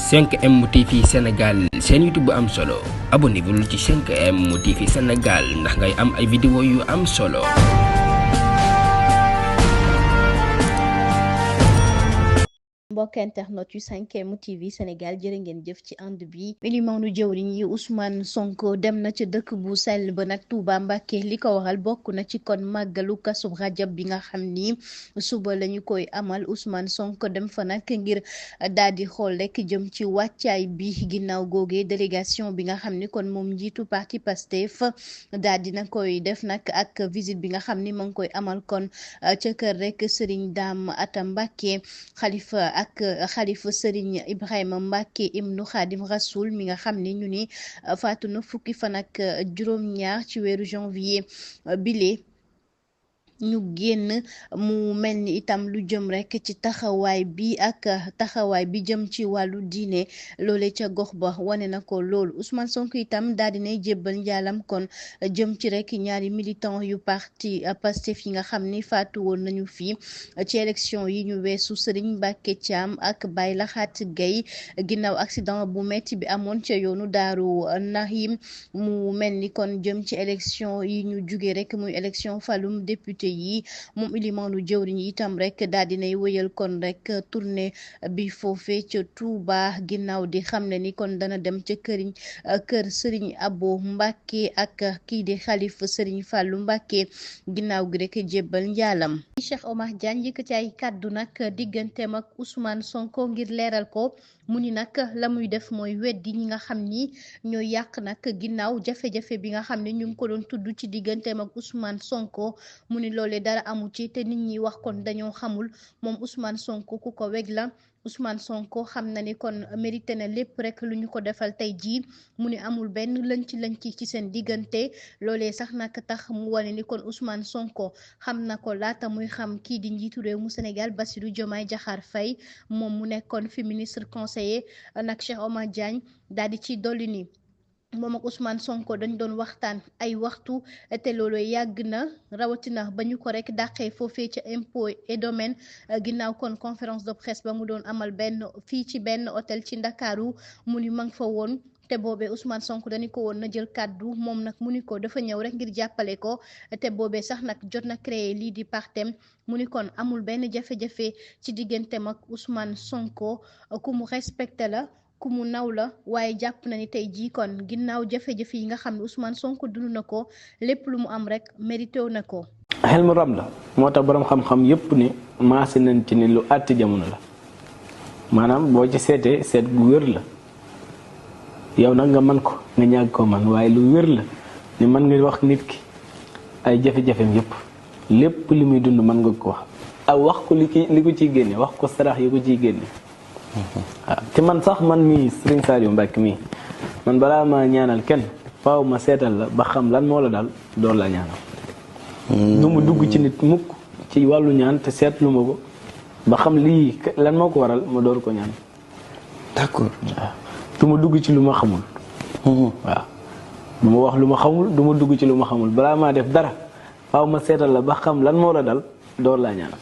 5M TV Sénégal seen YouTube bu am solo abonnez-vous ci 5M TV Sénégal ndax ngay am ay vidéo yu am solo. mbokk internet yu 5M TV Sénégal jërë ngeen jëf ci ànd bi limaanu jëwriñ yi Ousmane Sonko dem na ci dëkk bu sell ba nag Touba Mbacké li ko waral bokk na ci kon màggalu Kazu Rajab bi nga xam ni suba lañu koy amal Ousmane Sonko dem fa nag ngir daal di xool rek jëm ci wàccaay bi ginnaaw googee délégation bi nga xam ni kon moom njiitu parti Pastef daal di na koy def nag ak visite bi nga xam ni ma ngi koy amal kon ca kër rek Serigne Dame Atta Mbacké xalifa Serigne Ibrahima Mbacké ibnu Khadim Rasoul mi nga xam ni ñu ni faatu na fukki fan ak juróom-ñaar ci weeru janvier bile ñu génn mu mel ni itam lu jëm rek ci taxawaay bi jëm ci wàllu diine loole ca gox ba wane na ko loolu Ousmane Sonko itam daal dinay jébbal njaalam kon jëm ci rek ñaari militant yu parti Pastef yi nga xam ni faatu woon nañu fii ci élection yi ñu weesu Serigne Mbacké Thiam ak Baye Laxaat Gueye ginnaaw accident bu metti bi amoon ca yoonu Daaru Nahim mu mel ni kon jëm ci élection yi ñu jugee rek muy élection falum député yi moom ilimaanu jëwriñ yi itam rek daal dinay wëyal kon rek tournée bi foofee ca Touba ginnaaw di xam ne ni kon dana dem ca kër Serigne Abo Mbacké ak kii di xalif Serigne Fallou Mbacké ginnaaw gi rek jébbal njaalam Cheikh Omar Diagne yëkkati ay kàddu nag digganteem ak Ousmane Sonko ngir leeral ko mu ni nag la muy def mooy weddi ñi nga xam ni ñoo yàq nag ginnaaw jafe-jafe bi nga xam ne ñu ngi ko doon tudd ci digganteem ak Ousmane Sonko mu ni loolee dara amu ci te nit ñi wax kon dañoo xamul moom Ousmane Sonko ku ko weg la Ousmane Sonko xam na ni kon mérité na lépp rek lu ñu ko defal tey jii mu ni amul benn lënc ci seen diggante loolee sax nag tax mu wane ni kon Ousmane Sonko xam na ko laata muy xam kii di njiitu réew mu Sénégal Bassirou Diomaye Diakhar Faye moom mu nekkoon fi ministre conseiller nag Cheikh Omar Diagne daal di ci dolli ni moom ak Ousmane Sonko dañ doon waxtaan ay waxtu te loolu yàgg na rawatina ba ñu ko rek dàqee foofee ca impôt et domaine ginnaaw kon conférence de presse ba mu doon amal fii ci benn hôtel ci Ndakaaru mu ni ma nga fa woon te boobee Ousmane Sonko dañu ko woon na jël kàddu moom nag mu ni ko dafa ñëw rek ngir jàppale ko te boobee sax nag jot na créer lii di partem mu ni kon amul benn jafe-jafe ci digganteem ak Ousmane Sonko ku mu respecté la ku mu naw la waaye jàpp na ni tey jii kon ginnaaw jafe-jafe yi nga xam ne Ousmane Sonko dund na ko lépp lu mu am rek mérité na ko. xel mu rab la moo tax borom xam-xam yépp ni maase nañ ci ni lu àtti jamono la maanaam boo ci seetee seet gu wér la yow nag nga man ko nga ñàgg ko man waaye lu wér la ni mën nga wax nit ki ay jafe-jafeem yépp lépp li muy dund mën nga ko wax ak wax ko li ko ciy génne wax ko sarax yi ko ciy génne. waaw te man sax man mii Serigne Saliou Mbacké mii man balaa ma ñaanal kenn faaw ma seetal la ba xam lan moo la dal door la ñaanal. du mu dugg ci nit mukk ci wàllu ñaan te seetlu ma ko ba xam lii lan moo ko waral ma door ko ñaan. d'accord waaw du ma dugg ci lu ma xamul. waaw du ma wax lu ma xamul du ma dugg ci lu ma xamul balaa maa def dara faaw ma seetal la ba xam lan moo la dal door laa ñaanal.